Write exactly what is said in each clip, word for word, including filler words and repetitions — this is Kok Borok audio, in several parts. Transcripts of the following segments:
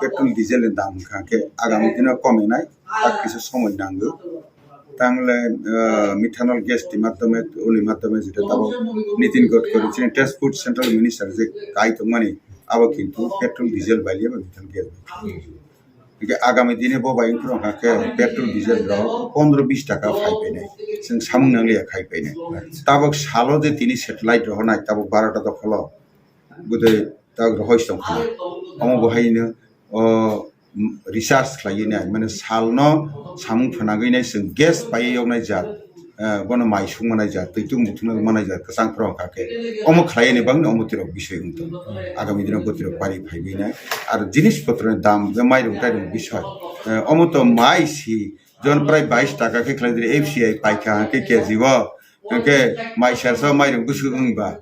Petrol, diesel ni dam wngkha khe agami dino kominai, tak kisa somoi nango. Tangle, ah, methanol gas ni madhyome, uni madhyome jeta tabok Nitin Gadkari chini transport central minister je kai tongmani, abo kintu petrol, diesel bai liya ba methanol gas bai. Hingke agami dine bo bai wngkha khe petrol, diesel rok pondro bis taka phai painai. Chwng samung nangliya khai painai. Tabok salo je tini satellite rohornai tabok barota dokholo. Budai tak rohoi tong khana. Omo bo haino, o, recharge khlaiwi nai, mane salno samung phanagwi nai chwng gas paiwi yoknai jat, eh, bono mai sung manai jat, twi tung muthungna manai jat, kwchang phro wngkha khe. Omo khlaiwi ni bangni omo tirok bisoi wng tong. Agami dino bo tirok pari phaiwi nai. Ar jinis potroni dam, je mairung tairung bisoi. Eh, omo to mai si, jon prai bais taka khe khlai diri F C I paikha khe K G o. Hingke mai sersa mairung bwswk wng ba,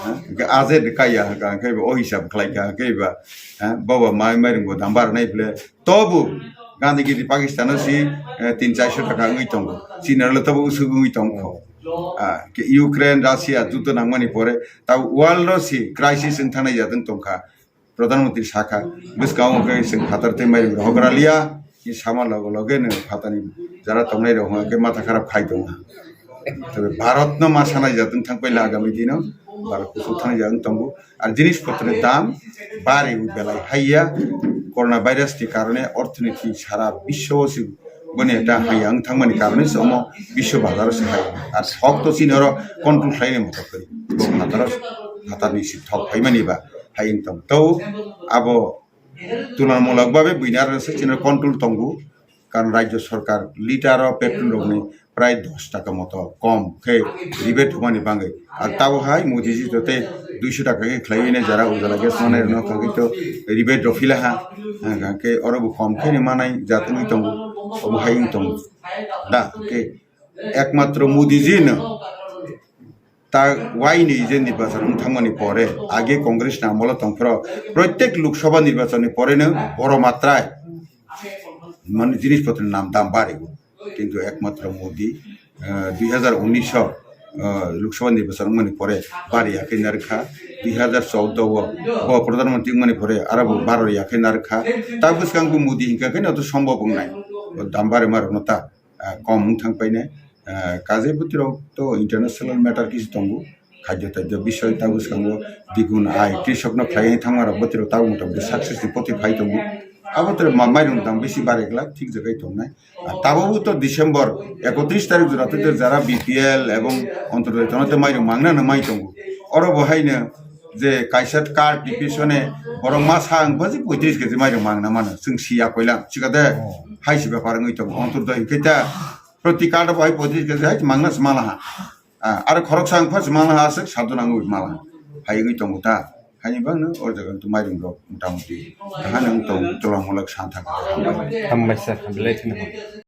ha? Hingke aje de kaiya hingka hingke ba o hisab khlai kha hingke ba, ha? Bobo mai mairung bo dam bar nai ble tobu Gandhi gidi Pakistan o si, eh, tin chairso taka wngwi tongo, China le tobo bwswk wngwi tongkho. Ah, ke Ukraine, Russia juto nangmani pore ta world o si crisis wng thangnai jat wng tongkha. Pradhan Mantri sakha, bwskango khe chwng phatar tei mairung rohorgra liya, ni sama loge loge no phatarni jara tongnai rok hwnba khe matha kharap khai tongo. Tei Bharat no ma sanai jat wng thang paila agami dino, Bharat kuchuk thang jat wng tongo. Ar jinis potroni dam bari belai haiya, corona virus ni karone orthonoiti sara biswo se boni ekta haiya wng thangmani karone se omo biswo bazar o se hai. Ar sok to chini oro control khlainai moto kwrwi. Bo phataro, phatarni si thok phaimani ba. Hai wng tong. Tau abo tulanmulok babe buini aro se chini control tongo, karon rajyo sarkar litre o petrol rokni prai dos taka moto kom khe rebate rwmani bagwi. Ar tabo hai Modi ji to tei duiso taka khe khlaiwi nai jara Ujala gas manai rwna thangwi to rebate rw phila ha. Hwnkhe oro bo kom khe ni manai jat wngwi tongo, omo hai wng tongo da. Hwnkhe ekmatro Modi ji no ta waini je nirbachon wng thangmani pore, age Congress ni amolo tongphro, protek Lok Sabha nirbachon ni pore no boro matrai mane jinis potro ni nam dam barigo. Kintu ekmatro Modi, ah, dui hazar unis o, ah, Lok Sabha nirbachon wngmani pore bari ya khe narwkha, dui hazar choudo o bo Pradhan Mantri wngmani pore aro bo baro ya khe narwkha. Ta bwskango Modi hinkha khe no to sombhob wngnai, bo dam barima rokno ta ah, kom wng thang painai. Ah, kajai bwtwirok to international matter kisi tongo. Khajjo tajjo bisoi ta bwskango digun ai krisok no khlaiwi thangma rok bwtwirok tabuk motamoti success ni poti phai tongo. Abo tere ma-, mairung dam bisi bare glak thik jagai tongnai. Ah, tabuk to December ekotris tarik jora tei jara B P L ebong Antyodoi tono tei mairung mangna no mai tongo. Oro bo haino je kaisa card ni pisone borok masa wng phaji poitris kg mairung mangna mano, chwng siya koilam chikade. Oh. Hai si bepar wngwi tongo Antyodoi hwnkhe ta proti card bo hai poitris kg hai mangna se mala ha. Ah, aro khoroksa wng pha se mala ha aswk sadona wngwi mala ha. Hai wngwi tongo ta. Haini bagno o jaga wngtong mairung rok motamoti. Kaham wng tong tolong mulak santha. Hambai sir, hambai lai kheno.